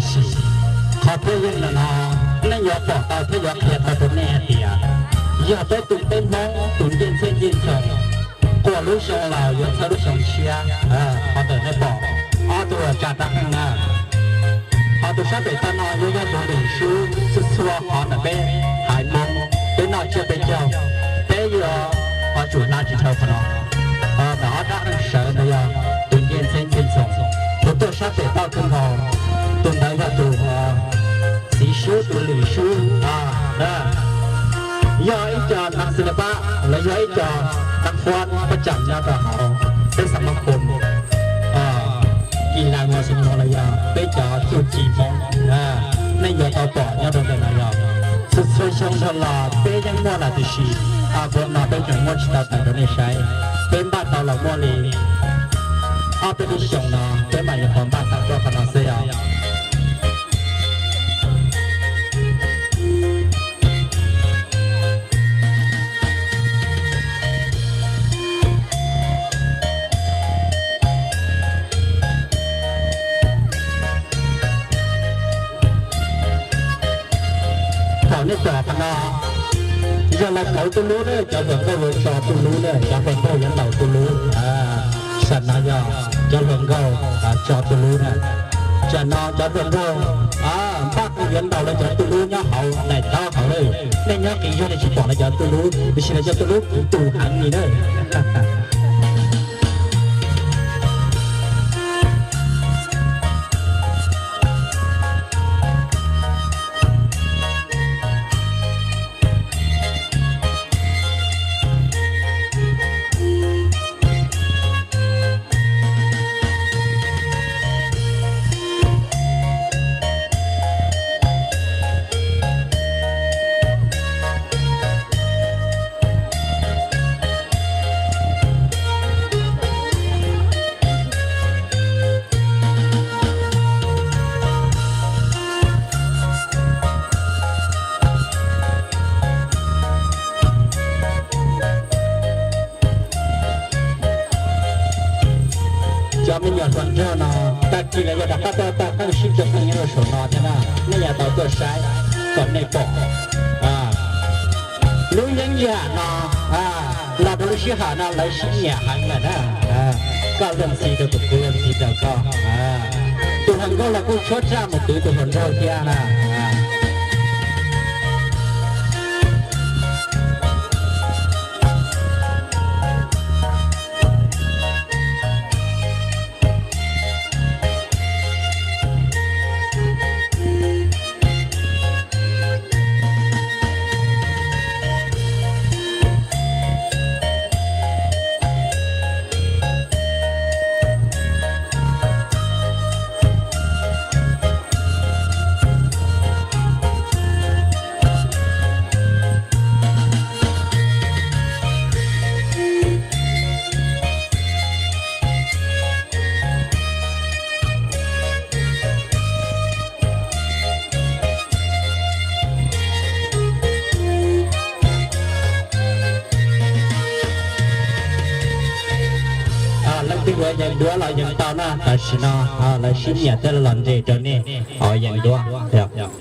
Qhov peb yeej no no, nej yuav pom tau thiab yuav qhia tau rau nej hais tias yog peb tus peb Hmoob tus ncej txheeb ncej txheem, quaj lub xyoo los yuav txhawb lub xyoo tshiab. Qhov ntawm nej pom ob tug tsa rab qeej na, qhov tus sab pem toj no yuav yog tus lwm sub txhua txhua qhov ntawm peb haiv Hmoob, peb noj tsiab peb caug, peb yuav qhov tsum hla tsis dhau qhov no. Ntawm ob rab qeej sawv ntawd yog tus ncej txheeb ncej txheem, tus tuaj sab pem toj kawg nkaus, tus ntawd yog tus txiv sub tus lwm sub. Yog ib co nas xi la pab los yog ib co nas huab pab cam nyob rau hauv peb xab mab pum, kis las nyuas xi nyuas los yog peb cov txuj ci Hmoob, nej yuav tau pom nyob rau ntawm no yog txhua txhua xyoo dhau los peb yeej muaj lawm tiam sis vuag no peb tseem muab tsis tau tawm rau nej saib. Peb npaj tau los muaj li ob peb lub xyoos no peb mam yuav qhov npaj tag rau qhov no xwb os. Thaum nej pom qhov no yog lawv kauv tuj lub na, cov hluas nkauj yuav tso tuj lub na, cov hluas nkauj yuav ntaus tuj lub. Sam no yog cov hluas nkauj tso tuj lub na. Tsam no cov hluas nkauj npaj yuav ntaus lawv cov tuj lub nyob hauv daim taub hauv lawm. Nej nyob qis zog nej tsis pom lawv cov tuj lub, tiam sis lawv cov tuj lub kuv tu heev li na. Cov me nyuam hluas nraug no, tag kis lawv yuav rov qab tuaj toj qeej sib tso qeej nyob rau saum no thiab na, nej yuav tau tuaj saib kom nej pom. Lub yeeb yam no los rau lub sij hawm no lawv sib nyiam heev lawm na, koj luag ntxhi rau kuv, kuv luag ntxhi rau koj. Tus hluas nkauj los kuj tshuab tsaj mus twv tus hluas nraug thiab na. Leej twg yuav yees duab los yees tau na, tam sim no lawv sib nyiam thiab los nres rau nej yees duab.